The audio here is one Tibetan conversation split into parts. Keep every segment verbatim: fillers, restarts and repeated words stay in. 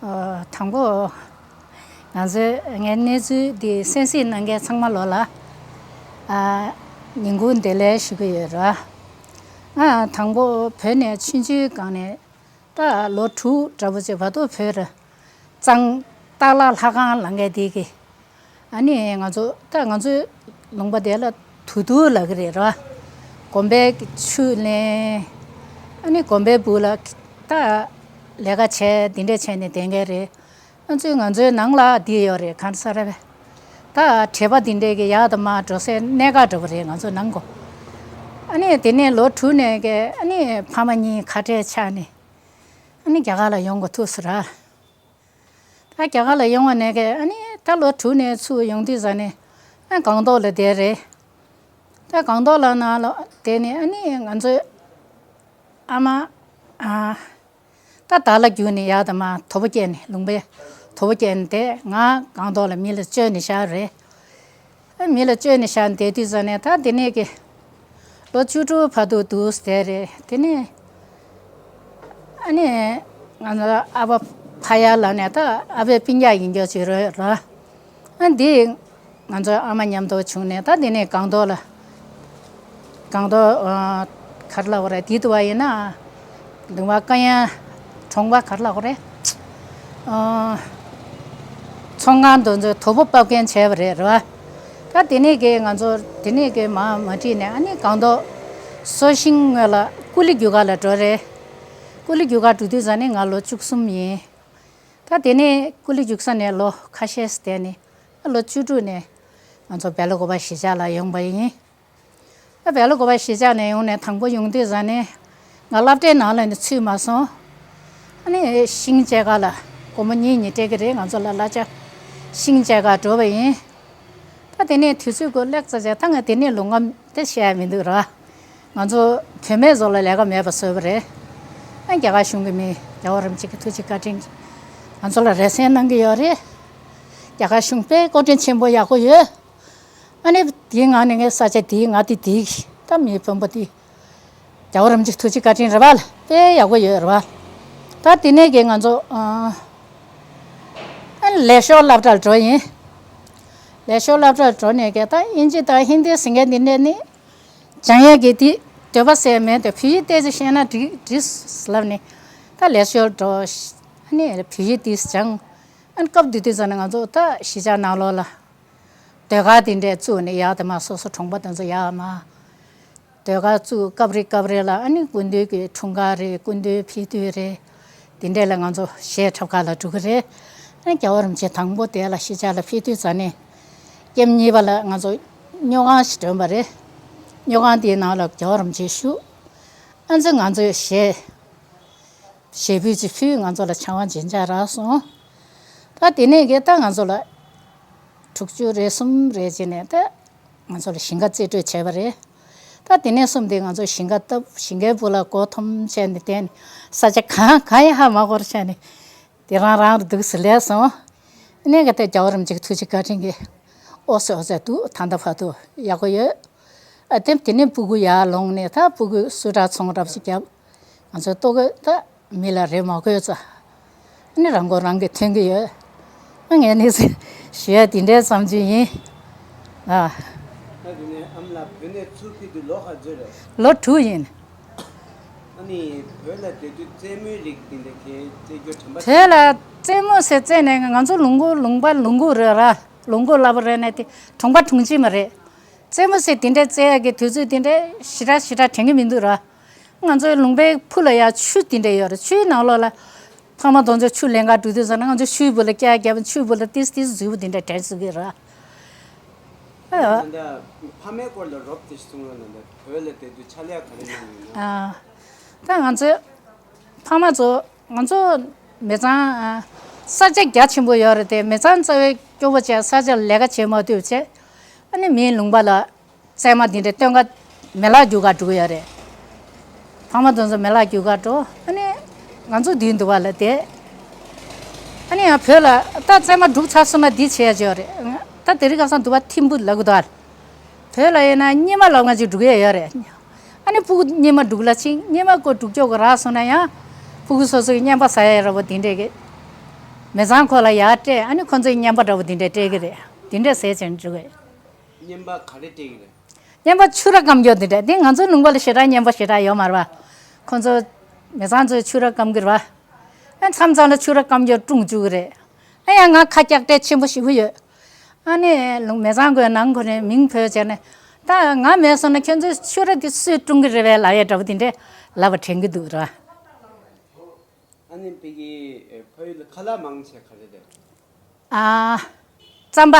ཨ། དང་པོ། ང་ཚོའི་ངའི་གནས་ཚུལ་འདི་གསན་གཟིགས་གནང་མཁན་ཚང་མ་ལོ་ལ། ཨ། ཉིན་གུང་བདེ་ལེགས་ཞུ་གི་ཡོད་ར། ང་དང་པོ་བོད་ནས་ཆུང་ཆུང་སྒང་ནས་ད་ལོ་དྲུག་འདྲ་པོ་ཅིག་བར་དུ་བོད་ར་གཙང་སྟག་ལྷ་ལྷ་ཁང་ལ་མཁན་དེ་གི། ཨ་ནི་ང་ཚོ་ད་ང་ཚོའི་ལུང་པ་དེ་ལ་དུ་དུ་ལབ་ཀྱི་རེད་ར། དགོན་པའི་ཆུ་ལེན། ཨ་ནི་དགོན་པའི་སྦུག་ལ་ད་ལས་ཀ་བྱས་འདི་འདྲས་བྱས་ནས་བསྡད་མཁན་རེད། ཨ་ཚོས་ང་ཚོའི་ནང་ལ་འདི་ཡོད་རེད། གང་ཟེར་རེད། ད་བྲེལ་བ་འདི་འདྲས་ཀྱི་ཡག་དང་མ་འགྲོ་སའི་གནས་སྐབས་འདྲ་པོ་རེད་ང་ཚོ་ནང་གོ། ཨ་ནི་དེ་ནས་ལོ་དྲུག་ནས་ཀྱི་ཨ་ནི་ཕ་མ་གཉིས་ཁ་བྲལ་ཆགས་ནས་ཨ་ནི་རྒྱ་གར་ལ་ཡོང་དགོས་ཐུག་སོང་ར། ད་རྒྱ་གར་ལ་ཡོང་བ་ནས་ཀྱི་ཨ་ནི་ད་ལོ་དྲུག་ནས་ཚུར་ཡོང་དུས་ཙ་ནས་ཨ་སྒང་ཏོག་ལ་བསྡད་རེད། ད་སྒང་ཏོག་ལ་ནང་ལ་བསྡད་ནས་ཨ་ནི་ང་ཚོའི་ཨ་མ། ཨ། ད་བདག་ལ་རྒྱུག་ནས་ཡག་དང་མ་དོ་པོ་སྐྱེས་ནས་ལུང་པའི་དོ་པོ་སྐྱེས་ནས་བསྡད། ང་སྒང་ཏོག་ལ་མི་ལ་བཅོལ་ནས་བཞག་རེད། ཨ་མི་ལ་བཅོལ་ནས་བཞག་བསྡད་དུས་ཙ་ནས་ད་དེ་ནས་ཀྱི་ལོ་བཅུ་དྲུག་བར་དུ་འདུག་བསྡད་རེད། དེ་ནས་ཨ་ནི་ང་ཚོ་ཨ་ཕ་ཕ་ཡར་ལ་ནས་ད་ཨ་ཕའི་སྤུན་ཀྱག་ཡིན་རྒྱུ་ཅིག་རེད་ར། ཨ་འདི་ང་ཚོའི་ཨ་མ་མཉམ་དུ་བྱུང་ནས་ད་དེ་ནས་སྒང་ཏོག་ལ། སྒང་ཏོག་ཨ། ག་རེ་ལབ་དགོས་རེད། དེ་དུ་བ་ཡིན་ན། ལུང་པ་ཀ་ཡང་གྲོང་པ་ག་རེ་ལབ་དགོས་རེད། ཨ། ཚོང་ཁང་དུ་ཚོ་དོ་པོ་ཕབ་མཁན་བྱས་པ་རེད་རེད་བ། ད་དེ་ནས་ཀྱི་ང་ཚོ་དེ་ནས་ཀྱི་མ་མ་ཁྲིད་ནས་ཨ་ནི་སྒང་ཏོག་སོ་ཤིང་ངོས་ལ་ཀུ་ལི་རྒྱུག་ཁ་ལ་འགྲོ་རེད། ཀུ་ལི་རྒྱུག་ཁ་འགྲོ་དུས་ཙ་ནས་ང་ལོ་བཅུ་གསུམ་ཡིན། ད་དེ་ནས་ཀུ་ལི་རྒྱུག་ས་ནས་ལོ་ཁ་ཤས་བསྡད་ནས་ཨ་ལོ་བཅུ་དྲུག་ནས་ང་ཚོ་སྦེལ་ཀོབ་གཞིས་ཆགས་ལ་ཡོང་པ་ཡིན། ཨ་སྦེལ་ཀོབ་གཞིས་ཆགས་ནས་ཡོང་ནས་དང་པོ་ཡོང་དུས་ཙ་ནས་ང་སློབ་གྲྭའི་ནང་ལ་ནི་ཚུད་མ་སོང་། ཨ་ནི་ཤིང་བཅད་ག་ལ་སྒོར་མོ་གཉིས་གཉིས་སྤྲད་ཀྱི་རེད། ང་ཚོ་ལ་གླ་ཆ་ཤིང་བཅད་ག་འགྲོ་བ་ཡིན། ད་དེ་ནས་དུས་ཚོད་ཀྱི་ལེགས་ཙ་ཙ་ད་ང་དེ་ནས་ལུང་ངམ་དེ་བཤད་ཡ་མི་འདུག་ར། ང་ཚོ་བུད་མེད་ཚོ་ལ་ལས་ཀ་མེད་པ་བཟོས་པ་རེད། ཨ་རྒྱ་གར་གཞུང་གི་མི་རྒྱལ་བ་རིན་པོ་ཆེ་གི་ཐུགས་རྗེ་བཀའ་དྲིན་གྱིས་ང་ཚོ་ལ་རེ་སེན་གནང་གི་ཡོད་རེད། རྒྱ་གར་གཞུང་དཔེ་བཀའ་དྲིན་ཆེན་པོ་ཡག་པོ་ཡོད། ཨ་ནི་དེའི་ངང་ནས་ངའི་ས་ཆ་དེའི་ང་དེ་དེའི་ད་མི་དཔོན་པོ་དེ་རྒྱལ་བ་རིན་པོ་ཆེ་ཐུགས་རྗེ་བཀའ་དྲིན་རེད་བ། དཔེ་ཡག་པོ་ཡོད་རེད་བ། ད་དེ་ནས་ཀྱི་ང་ཚོ་ཨ་ཨ་ནི་ལས་ཞོར་སློབ་གྲྭར་འགྲོ་ཡིན། ལས་ཞོར་སློབ་གྲྭར་འགྲོ་ནས་ཀྱི་ད་དབྱིན་ཇི་དང་ཧིན་དི་ཟེར་མཁན་དེ་འདྲས་ནི་སྦྱང་ཡས་ཀྱི་དེ་འདོད་པ་སད་མེད་དེ་བོད་ཡིག་ཏོག་ཙམ་ཤེས་ན་འགྲིག་འགྲིག་ལབ་ནས་ད་ལས་ཞོར་འགྲོ། ཨ་ནི་བོད་ཡིག་དེ་སྦྱངས། ཨ་ནི་སྐབས་དེ་དུས་ཙམ་ནས་ང་ཚོ་ད་གཞིས་ཆགས་ནང་ལོགས་ལ་ཟློས་གར་དེ་འདྲས་བཙུགས་ནས་ཡག་དེ་མ་སོ་སོ་གྲོང་པ་དེ་ཚོ་ཡག་མ་ཟློས་གར་བཙུགས། སྐབས་རེ་སྐབས་རེ་ལ་ཨ་ནི་སྐུ་མདུན་གྱི་འཁྲུངས་སྐར་རེད། སྐུ་མདུན་ཕེབས་དུས་རེད། དེ་འདྲས་ལ་ང་ཚོ་གཞས་འཁྲབ་ཁ་ལ་འགྲོ་གི་རེད། ཨ་ནི་རྒྱལ་བ་རིན་པོ་ཆེ་དང་པོ་དེ་ལ་གཞིས་ཆགས་ལ་ཕེབས་དུས་ཙམ་ནས་ཀེམ་གཉིས་པ་ལ་ང་ཚོ་སྨྱུག་ཁང་ཞིག་བསྒྲོན་པ་རེད། སྨྱུག་ཁང་དེའི་ནང་ལ་རྒྱལ་བ་རིན་པོ་ཆེ་བཞུགས། ཨ་ནི་ང་ཚོས་གཞས་གཞས་འབུལ་ཅིག་ཕུལ། ང་ཚོ་ལ་ཆང་བ་ཇི་འཇགས་རག་སོང་། ད་དེ་ནས་གི་ད་ང་ཚོ་ལ་དྲུག་ཅུ་རེ་གསུམ་རེ་བྱས་ནས་ད་ང་ཚོ་ལ་ཞིང་ཁ་རྩིས་སྤྲོད་བྱས་པ་རེད། ད་དེ་ནས་བཟུང་སྟེ་ང་ཚོ་ཞིང་ཁ་བཏབ། ཞིང་ཁའི་སྦུག་ལ་སྒོ་ཐོམ་བྱས་ནས་བསྡད་ནས་ས་ཆ་གང་གང་ཡང་ཧ་མ་གོ་བར་བྱས་ནས་དེ་རང་རང་རུ་འདུག་སེ་ལས་སོང་། ཨ་ནི་ག་དེ་རྒྱལ་བ་རིན་པོ་ཆེ་གི་ཐུགས་རྗེ་བཀའ་དྲིན་གྱིས་ཨོ་སི་ཨོ་སི་འདུག་ད་ལྟ་བར་དུ་ཡག་པོ་ཡོད། ཨ་དེ་དེ་ནས་སྤུ་གུ་ཡར་ལོངས་ནས་ད་སྤུ་གུ་སུ་འདྲ་ཚོང་རབས་ཤིག་བརྒྱབ། ང་ཚོའི་ལྟོ་གོས་ད་མི་ལ་རེ་མ་དགོས་ཙང་ཨ་ནི་རང་མགོ་རང་གིས་ཐོན་གྱི་ཡོད། ཨ་ངས་ནི་ཞུ་ཡ་དེ་འདྲའི་བསམ་ཚུལ་ཡིན། ཨ། ད་དེ་ནས་ཨ་མ་ལགས་བོད་ནས་ཚུར་ཕེབས་དུས་ལོ་ག་ཚོད་རེད། ལོ་དྲུག་ཡིན། ཨ་ནི་བོད་ལ་བསྡད་དུས་རྩེད་མོའི་རིགས་འདི་འདྲ་གས་རྩེ་རྒྱུ་དྲན་པ། བོད་ལ་རྩེད་མོ་ཟེར་རྩེད་ནས་ང་ཚོ་ལུང་ཁུག་ལུང་པ་ལུང་ཁུག་རེད་ར། ལུང་ཁུག་ལབ་པ་རེད་ནས་དེ་གྲོང་པ་གྲོང་ཁྱེར་མ་རེད། རྩེད་མོ་ཟེར་དེ་འདྲའི་རྩེ་ཡག་གི་དུས་ཚོད་དེ་འདྲའི་ཞེ་དྲག་ཞེ་དྲག་དྲན་གྱི་མི་འདུག་ར། ང་ཚོའི་ལུང་པའི་ཕུ་ལ་ཡ་ཆུ་དེ་འདྲ་ཡོད་རེད། ཆུའི་ནང་ལོགས་ལ་ཕ་མ་དེ་ཚོ་ཆུ་ལེན་ག་འགྲོ་དུས་ཙམ་ན་ང་ཚོ་ཆུའི་སྦུག་ལ་སྐྱ་བརྒྱབ། ཆུའི་སྦུག་ལ་ཏིས་ཏིས་འཛུལ་བ་དེ་འདྲ་དྲན་སྲིད་ཀྱི་རེད། ཨ། ད་ལྟ་ཕ་མའི་སྐོར་ལ་རོབ་ཙམ་གསུང་རོགས་གནང་། ད་བོད་ལ་བསྡད་དུས་ཕྱག་ལས་ག་རེ་གནང་ཡོད་ན། ཨ། ད་ང་ཚོའི་ཕ་མ་ཚོ་ང་ཚོ་མི་ཚང་ཨ་ས་ཆ་རྒྱ་ཆེན་པོ་ཡོད་རེད་དེ། མི་ཚང་རྩ་བའི་སྐྱོ་པོ་བྱས་ས་ཆ་ལས་ཀ་བྱེད་མ་ཐུབ་བྱས། ཨ་ནི་མིའི་ལུང་པ་ལ་རྩེད་མ་འདི་འདྲ་སྟོན་ག་མེ་ལག་རྒྱུག་ག་འགྲོ་གི་ཡོད་རེད། ཕ་མ་དེ་ཚོ་མེ་ལག་རྒྱུག་ག་འགྲོ། ཨ་ནི་ང་ཚོ་འདིའི་འདུག་པ་ལ་བསྡད། ཨ་ནི་ཡང་བོད་ལ་ད་རྩེད་མ་འགྲུབ་ཚར་སོང་ན་འདི་བྱས་ཡ་ཅིག་ཡོད་རེད། ད་དེ་རིང་ཁ་སང་འདུག་པ་ཐིམ་ཕུ་ལབ་གི་འདུག་པ། བོད་ལ་ཡིན་ན་སྙེ་མ་ལབ་མཁན་ཅིག་འགྲོ་གི་ཡོད་རེད། ཨ་ནི་སྤུ་གུ་སྙེ་མ་འགྲུག་ལ་ཕྱིན། སྙེ་མ་ཀོ་འགྲུག་སྐྱོ་གི་རག་སོང་ན་ཡང་སྤུ་གུ་སོ་སོའི་རྔན་པ་ཟ་ཡ་ཡོད་ར་བོ་དེ་འདྲས་གི། མི་ཚང་ཁོ་ལ་ཡར་སྤྲད། ཨ་ནི་ཁོ་ཚོས་རྔན་པ་འདྲ་པོ་དེ་འདྲས་སྤྲད་ཀྱི་རེད། དེ་འདྲས་ཟས་བྱས་ནས་འཇུག་གི་རེད། རྔན་པ་ག་རེ་སྤྲད་ཀྱི་རེད། རྔན་པ་ཕྱུར་ར་སྐམ་སྐྱོ་དེ་འདྲས། དེ་ང་ཚོའི་ལུང་པ་ལ་ཞེ་དྲག་རྔན་པ་ཞེ་དྲག་ཡོད་མ་རེད་པ། ཁོ་ཚོ་མི་ཚང་ཚོས་ཕྱུར་ར་སྐམ་གྱི་རེད་པ། ཨ་མཚམས་མཚམས་ལ་ཕྱུར་ར་སྐམ་སྐྱོ་བཀྲུ་བཅུག་གི་རེད། ཨ་ཡང་ང་ཁ་སྐྱག་དྲེག་ཆེན་པོ་ཞེ་པོ་ཡོད། ཨ་ནི་ལུང་མི་ཚང་ཁོའི་ནང་ཁོ་ནས་མིང་འབོད་བྱས་ནས། ད་ང་མེད་སོང་ན་ཁྱོད་ཚོས་ཕྱུར་ར་དེ་སུས་བཀྲུ་གི་རེད་པས་ལབ་ཡས་འདྲ་པོ་དེ་འདྲས་ལབ་པ་དྲན་གྱི་འདུག་ར། ཨ་ནི་ཕ་གི་ཨེ་ཕ་ཡུལ་ལ་ཁ་ལག་མང་ཆེ་ག་རེ་རེད། ཨ། རྩམ་པ།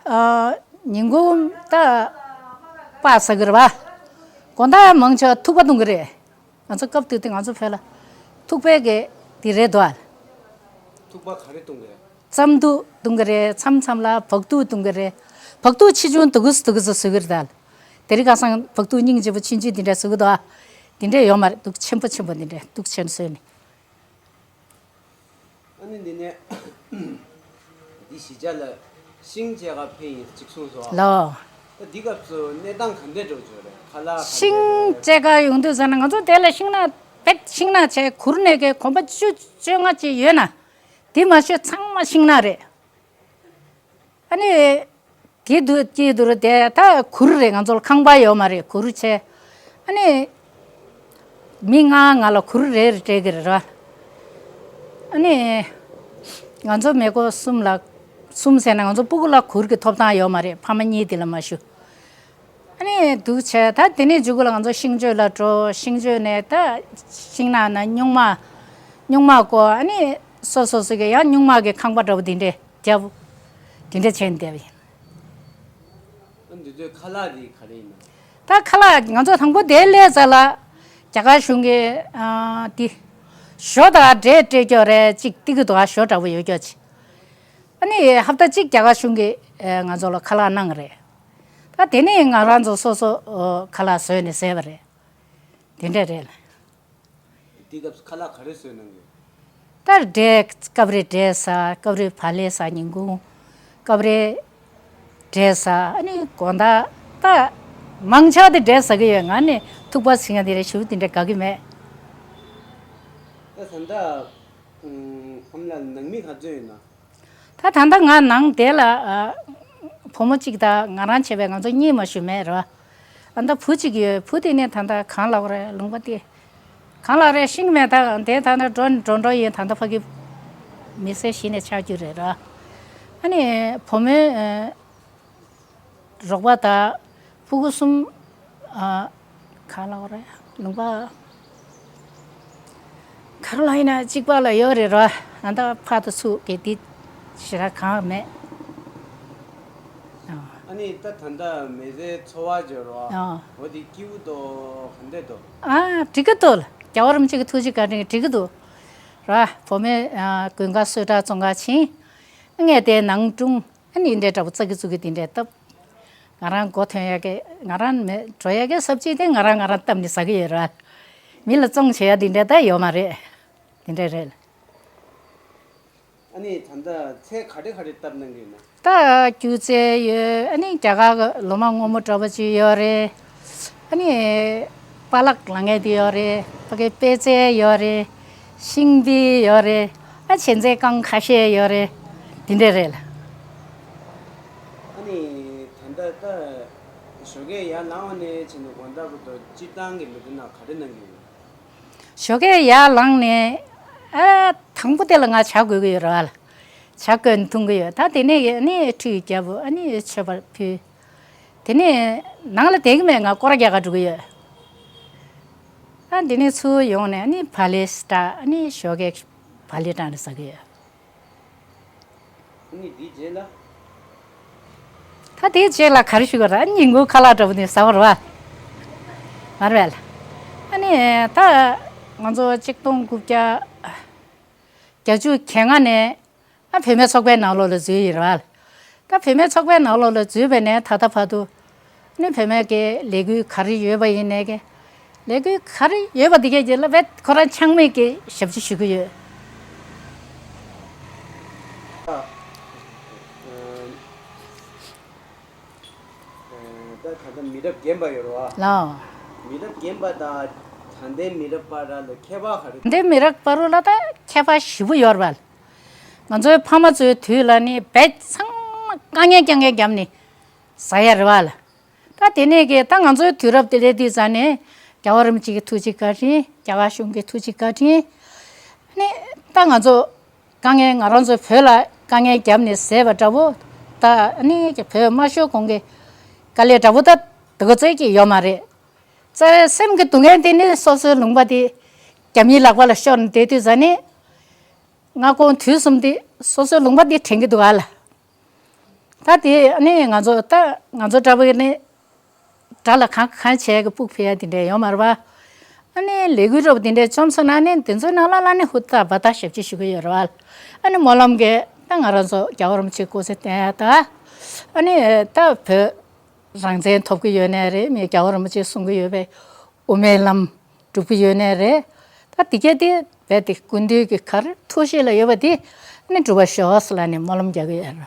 ཨ། ཉིན་གུང་ད་པགས་ཟ་གི་རེད་པ། དགོང་དག་མང་ཆེ་བ་ཐུག་པ་བཏུང་གི་རེད། ང་ཚོ་སྐབས་དུས་དེ་ང་ཚོ་བོད་ལ་ཐུག་པའི་གི་དེ་རེད་དོ། ཐུག་པ་ག་རེ་བཏུང་གི་རེད། རྩམ་ཐུག་བཏུང་གི་རེད། མཚམས་མཚམས་ལ་བག་ཐུག་བཏུང་གི་རེད། བག་ཐུག་ཆེ་ཆུང་དུ་གུ་སུ་དུ་གུ་སུ་བཟོ་གི་རེད་ད། དེ་རིང་ཁ་སང་བག་ཐུག་སྙིང་རྗེ་པོ་ཆུང་ཆུང་དེ་འདྲ་བཟོ་གི་འདུག་ཨ། དེ་འདྲ་ཡོད་མ་རེད། སྡུག་ཆེན་པོ་ཆེན་པོ་དེ་འདྲ་སྡུག་ཆེན་བཟོས་ནས། ཨ་ནི་འདི་ནས་འདི་གཞིས་ཆགས་ལ་ཤིང་བཅད་ག་ཕེབས་ཡིན་ཅིག་གསུངས་སོང་། ལོ། ད་འདི་སྐབས་སུ་གནས་སྟངས་ག་འདྲས་འགྲོ་བྱུང་རེད། ཁ་ལག་ག་འདྲས་ཤིང་རེད། བཅད་ག་ཡོང་དུས་ཙ་ན་ང་ཚོ་དེ་ལ་ཤིང་ནགས་བེད་ཤིང་ནགས་བྱས་གུར་ནས་གི་གོམ་པ་བཅུ་བཅོ་ལྔ་ཅིག་ཡོད་ན། དེ་མ་ཤོད་ཚང་མ་ཤིང་ནགས་རེད། ཨ་ནི། དེ་དུ་དེ་དུ་རུ་དེ་ད་གུར་རེད། ང་ཚོ་ལ་ཁང་པ་ཡོད་མ་རེད། གུར་བྱས། ཨ་ནི། མི་ལྔ་ལྔ་ལ་གུར་རེ་རེ་སྤྲད་ཀྱི་རེད་ར། ཨ་ནི། ང་ཚོ་མེས་པོ་གསུམ་ལ། གསུམ་ཟེར་ན་ང་ཚོ་སྤུ་གུ་ལ་གུར་གྱི་ཐོབ་ཐང་ཡོད་མ་རེད། ཕ་མ་གཉིས་དེ་ལ་མ་ཞུ། ཨ་ནི་འདུག་བྱས། ད་དེ་ནས་མཇུག་གུ་ལ་ང་ཚོ་ཤིང་གཅོད་ལ་འགྲོ། ཤིང་གཅོད་ནས་ད་ཤིང་ནགས་ན་སྨྱུག་མ། སྨྱུག་མ་བརྐོ། ཨ་ནི་སོ་སོ་སོ་གི་ཡང་སྨྱུག་མ་གི་ཁང་པ་འདྲ་པོ་དེ་འདྲས་རྒྱབ། དེ་འདྲས་བྱས་ནས་བསྡད་པ་ཡིན། ཨ་འདི་ཚོའི་ཁ་ལག་དེ་ག་རེ་ཡིན་ན། ད་ཁ་ལག་ང་ཚོ་དང་པོ་དེ་སླེབས་ཙ་ལ་རྒྱ་གར་གཞུང་གི་ཨ་དེ་ཞོ་དང་འབྲས་སྤྲད་རྒྱུ་རེད། གཅིག་ཏིག་གི་དོ་ཞོ་འདྲ་པོ་ཡོད་རྒྱུ་ཅིག་ཨ་ནི་ཧབ་ཏ་གཅིག་རྒྱ་གར་གཞུང་གིས་ཨ་ང་ཚོ་ལ་ཁ་ལག་གནང་རེད། ད་དེ་ནས་ང་རང་ཚོ་སོ་སོ་ཨོ་ཁ་ལག་བཟོས་ནས་བཟས་པ་རེད། དེ་འདྲ་རེད། འདི་སྐབས་སུ་ཁ་ལག་ག་རེ་བཟོས་གནང་གི། ད་འབྲས། སྐབས་རེ་འབྲས་ཟ། སྐབས་རེ་བག་ལེབ་ཟ། ཉིན་གུང་སྐབས་རེ་འབྲས་ཟ། ཨ་ནི་དགོང་དག་ད་མང་ཆེ་བ་དེ་འབྲས་ཟ་གི་ཡོད། ང་ནི་ཐུག་པ་ཟིན་ཡ་དེ་རེད། ཞུ་དེ་འདྲ་དགའ་གི་མེད། ད་ད་ལྟ་ཨ་མ་ལ་ནང་མི་ག་ཚོད་ཡོད་ན། ད་ད་ལྟ་ང་ནང་དེ་ལ་ཨ་བུ་མོ་གཅིག་དང་ང་རང་བྱས་པས་ང་ཚོ་གཉིས་མ་ཞུ་མེད་རོ། ཨ་ད་བུ་གཅིག་ཡོད། བུ་དེ་ནས་ད་ལྟ་གང་ལོག་རེད། ལུང་པ་དེ་གང་ལོག་རེད། ཤིང་མེད། ད་དེ་ད་ལྟ་འགྲོ་འགྲོ་འགྲོ་ཡིན། ད་ལྟ་ཕ་གི་མི་ཚེ་གཞི་ནས་ཆགས་རྒྱུ་རེད་རོ། ཨ་ནི་བུ་མོའི་ཨ་རོགས་པ་དང་ཕྲུ་གུ་གསུམ། ཨ་ག་ལ་བ་རེད། ལུང་པ་ག་རེ་ལ་ཡིན་ན་གཅིག་པ་ལ་ཡོད་རེད་རོ། ཨ་ད་ཕར་དུ་ཚུར་གི་དེ་ཞེ་དྲག་གང་མེད། ཨ་ནི་ད་ད་ལྟ་མི་ཚེའི་འཚོ་བ་བརྗོད་རོ། ཨ་འོ་དེ་སྐྱིད་པོ་འདུག་ག་འདྲས་འདུག་ཨ་འགྲིག་གི་འདུག་རྒྱལ་བ་རིན་པོ་ཆེ་གི་ཐུགས་རྗེ་བཀའ་དྲིན་གྱིས་འགྲིག་གི་འདུག་ར། བུ་མོས་ཨ་དགུན་ཁ་གསོལ་ཁྲག་བཙོང་ག་ཕྱིན། ངས་དེ་ནང་སྒྲུང་། ཨ་ནི་འདྲའི་འདྲ་པོ་ཙག་གི་ཙུག་གི་དེ་འདྲའི་བཏབ། ང་རང་མགོ་ཐོན་ཡ་གི་ང་རང་མེད་འགྲོ་ཡ་གི་སབ་ཅི་དེ་ང་རང་ང་རང་བཏབ་ནས་ཟ་གི་ཡོད་ར། མི་ལ་བཙོང་བྱེད་ཡ་དེ་འདྲ་ད་ཡོད་མ་རེད། དེ་འདྲ་རེད། ཨ་ནི་ད་ལྟ་ཚལ་ག་རེ་ག་རེ་བཏབ་གནང་གི་ཡོད་ན། ད་སྐྱུར་རྫས་ཡོད། ཨ་ནི་རྒྱ་གར་གི་ལོ་མ་སྔོན་མོ་འདྲ་པོ་ཅིག་ཡོད་རེད། ཨ་ནི་པ་ལག་ལ་ངེས་དེ་ཡོད་རེད། ཕ་གི་པད་ཚལ་ཡོད་རེད། ཤིང་འབྲས་ཡོད་རེད། ཨ་བྱེ་ཚལ་རྐང་ཁ་ཤས་ཡོད་རེད། དེ་འདྲ་རེད་ལ། ཨ་ནི་ད་ལྟ་ད་ཞོགས་ཀས་ཡར་ལངས་པ་ནས་བྱས་ནས་དགོང་དག་བར་དུ་སྤྱིར་བཏང་གི་མི་དེ་ན་ག་རེ་གནང་གི་ཡོད། ཞོགས་ཀས་ཡར་ལངས་ནས་ཨ་དང་པོ་དེ་ལ་ང་ཇ་དགོས་ཀྱི་ཡོད་རེད་བ་ལ། ཇ་བསྐོལ་ནས་འཐུང་གི་ཡོད། ད་དེ་ནས་ཨ་ནི་ཁྲུས་རྒྱབ། ཨ་ནི་མཆོད་པ་ཕུལ། དེ་ནས་ནང་ལ་བསྡད་ཀྱི་མེད། ང་སྐོར་ར་རྒྱག་ག་འགྲོ་གི་ཡོད། ཨ་དེ་ནས་ཚུར་ཡོང་ནས་ཨ་ནི་བག་ལེབ་སྤྲད། ཨ་ནི་ཞོགས་ཀས་བག་ལེབ་སྤྲད་ནས་ཟ་གི་ཡོད། ཨ་ནི་དེའི་རྗེས་ལ། ད་དེའི་རྗེས་ལ་ག་རེ་ཞུ་དགོས་རེད། ཨ་ནི་ཉིན་གུང་ཁ་ལག་འདྲ་པོ་ནས་ཟ་བ་རེད་བ། མ་རེད་བས་ལ། ཨ་ནི་ད་ང་ཚོ་གཅིག་སྟོང་དགུ་བརྒྱ་བརྒྱད་ཅུ་གྱ་ལྔ་ནས་ཨ་བུད་མེད་ཚོགས་པའི་ནང་ལོགས་ལ་འཛུལ་ཡོད་རེད་བ། ད་བུད་མེད་ཚོགས་པའི་ནང་ལོགས་ལ་འཛུལ་བ་ནས་ད་ལྟ་བར་དུ་ནི་བུད་མེད་ཀྱི་ལས་འགུལ་ག་རེ་ཡོད་པ་ཡིན་ནའི་གི་ལས་འགུལ་ག་རེ་ཡོད་པ་དེ་གས་ཀྱི་ལ་བས་ཁོ་རང་ཆགས་མེད་ཀྱི་ཞབས་ཕྱི་ཞུ་གི་ཡོད། ད་ད་ལྟ་མི་རབས་རྒན་པ་ཡོད་རེད་བ། ལགས། མི་རབས་རྒན་པ་དང་དྲང་བདེན་མི་རབས་བར་ལ་ཁྱད་པར་ག་རེ། དྲང་བདེན་མི་རབས་བར་ལ་ད་ཁྱད་པར་ཞེ་པོ་ཡོད་རེད་བ། ང་ཚོའི་ཕ་མ་ཚོའི་དུས་ལ་ནི་བོད་ཚང་མ་དཀའ་ངལ་རྐྱང་ངལ་བརྒྱབ་ནས་ཟ་ཡ་རེད་བ་ལ། ད་དེ་ནས་གི་ད་ང་ཚོའི་དུས་རབས་དེ་ལས་དུས་ཙ་ནས་རྒྱལ་བ་རིན་པོ་ཆེ་གི་ཐུགས་རྗེ་བཀའ་དྲིན། རྒྱ་གར་གཞུང་གི་ཐུགས་རྗེ་བཀའ་དྲིན། ནི་ད་ང་ཚོ་དཀའ་ངལ་ང་རང་ཚོའི་བོད་ལ་དཀའ་ངལ་བརྒྱབ་ནས་ཟས་པ་འདྲ་བོ། ད་ནི་བོད་མ་ཤོར་གོང་གི་དཀའ་ལས་འདྲ་བོ་ད་དེ་ག་ཙམ་གྱི་ཡོད་མ་རེད། རྩ་བའི་སེམས་ཀྱི་སྡུག་བསྔལ་དེ་ནི་སོ་སོའི་ལུང་པ་དེ་རྒྱ་མིའི་ལག་པ་ལ་ཤོར་ནས་བསྡད་དུས་ཙ་ནས། སྔ་དགོང་དུས་གསུམ་དེ་སོ་སོའི་ལུང་པ་དེ་དྲན་གྱི་འདུག་ཨ་ལ། ད་དེ་ནི་ང་ཚོ་ད་ང་ཚོ་འདྲ་བོ་ནི་དགྲ་ལ་གང་གང་བྱས་ཀྱི་སྤུག་ཕེ་ཡ་དེ་འདྲ་ཡོད་མ་རེད་བ། ཨ་ནི་ལས་འགུལ་འདྲ་བོ་དེ་འདྲ་བཅོམ་སོང་ན་ནི་དེ་ཚོའི་ནང་ལ་ལ་ནི་ཧུར་ཐག་འབད་ཐག་ཞབས་ཕྱི་ཞུ་གི་ཡོད་རེད་བ། ཨ་ནི་སྨོན་ལམ་གྱི་ད་ང་རང་ཚོ་རྒྱལ་བ་རིན་པོ་ཆེ་སྐུ་ཚེ་བརྟན་ཡ་ད། ཨ་ནི་ད་བོད་རང་བཙན་ཐོབ་ཀྱི་ཡོད་ནའི་རེད། མི་རྒྱལ་བ་རིན་པོ་ཆེས་གསུང་གི་ཡོད་པའི་དབུ་མའི་ལམ་སྒྲུབ་ཀྱི་ཡོད་ནའི་རེད། ད་དེ་གས་དེ་རྦད་དེ་སྐུ་མདུན་གྱི་ག་རེ་ཐུགས་བཞེད་ལ་ཡོད་པ་དེ་ནི་འགྲུབ་པ་ཤོག་ཟེར་ལབ་ནས་སྨོན་ལམ་རྒྱག་གི་ཡོད་རེད།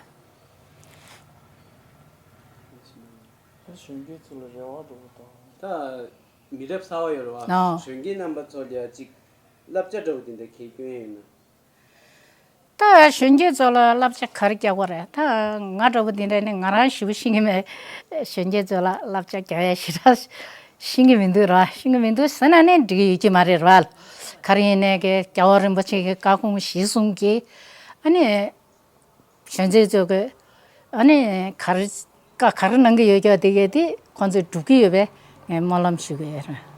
གཞོན་སྐྱེས་ཚོ་ལ་རེ་བ་འདྲ་པོ་དང་། ད་མི་རབས་གསར་པ་ཡོད་རེད་བ། ཨོ། གཞོན་སྐྱེས་རྣམ་པ་ཚོ་ལ་ཡ་ཅིག་བསླབ་བྱ་འདྲ་པོ་དེ་འདྲ་གས་སྐྱོན་ཡོད་ན། ད་གཞོན་སྐྱེས་ཚོ་ལ་བསླབ་བྱ་ག་རེ་རྒྱག་པ་རེད། ད་ང་འདྲ་པོ་དེ་འདྲ་ནི་ང་རང་ཞེ་པོ་ཤེས་ཀྱི་མེད། གཞོན་སྐྱེས་ཚོ་ལ་བསླབ་བྱ་རྒྱག་ཡ་ཞེ་དྲག་ཤེས་ཀྱི་མི་འདུག་ར། ཤེས་ཀྱི་མི་འདུག་ཟེར་ན་ནི་འགྲིག་གི་ཡོད་ཀྱི་མ་རེད་ར། ག་རེ་ཡིན་ནའི་གི་རྒྱལ་བ་རིན་པོ་ཆེ་གི་བཀའ་དགོངས་གཞིར་བཟུང་གི་ཨ་ནི་གཞོན་སྐྱེས་ཚོ་གི་ཨ་ནི་ག་རེ་བཀའ་ག་རེ་གནང་གི་ཡོད་ཀྱང་དེ་གས་དེ་ཁོང་ཚོས་སྒྲུབ་ཀྱི་ཡོད་པའི་ངས་སྨོན་ལམ་ཞུ་གི་ཡོད་ར།